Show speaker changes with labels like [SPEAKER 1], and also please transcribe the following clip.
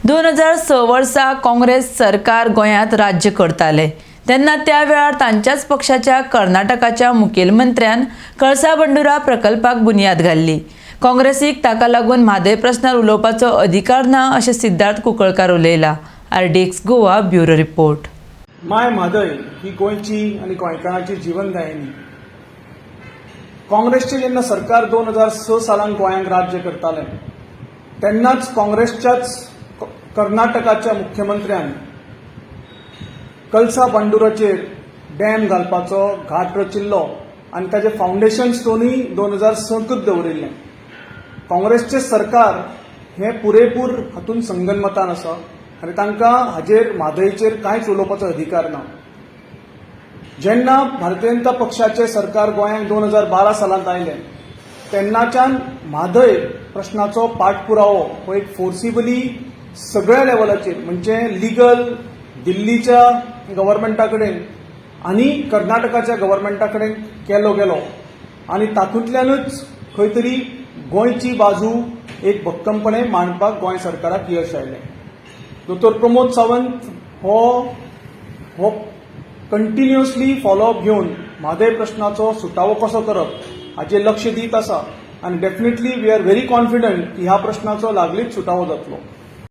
[SPEAKER 1] 2006 वर्सा काँग्रेस सरकार गोंयांत राज्य करताले तेन्ना त्या वेळार तांच्याच पक्षाच्या कर्नाटकाच्या मुखेलमंत्र्यान कळसा बंडुरा प्रकल्पाक बुन्याद घाल्ली. काँग्रेसीक ताका लागून म्हादय प्रश्नार उलोवपाचो अधिकार ना, अशें सिद्धार्थ कुंकळकार उलयला. RDX Goa, bureau report.
[SPEAKER 2] My Mhadei ही गोंयची आनी गोंयकारांची जिवनदायिनी. काँग्रेसचें जेन्ना सरकार 2006 सालान गोंयांत राज्य करतालें, तेन्नाच काँग्रेसच्याच कर्नाटकाच्या मुख्यमंत्र्यान कलसा बंडुराचेर डॅम घालपाचो घाट रचिल्लो आनी ताजें फावंडेशन स्टोनूय 2006कूच दवरिल्लें. काँग्रेसचें सरकार हें पुरेपूर हातूंत संगनमतान आसा आनी तांकां हाजेर, म्हादयचेर कांयच उलोवपाचो अधिकार ना. जेन्ना भारतीय जनता पक्षाचें सरकार गोंयांत 2012 सालांत आयलें, तेन्नाच्यान म्हादय प्रश्नाचो पाठपुरावो हो एक फोर्सिबली सगळ्या लेवलाचेर, म्हणजे लिगल दिल्लीच्या गव्हर्मेंटा कडेन आनी कर्नाटकाच्या गव्हर्मेंटा कडेन केलो गेलो आनी तातूंतल्यानूच खंय तरी गोंयची बाजू एक भक्कमपणे मांडपाक गोंय सरकाराक यश आयलें. दोतोर प्रमोद सावंत हो हो कंटिन्युअसली फॉलोअप घेवन म्हादय प्रश्नाचो सुटावो कसो करप हाचेर लक्ष दीत आसा आनी definitely we are very confident की ह्या प्रश्नाचो लागींच सुटावो जातलो.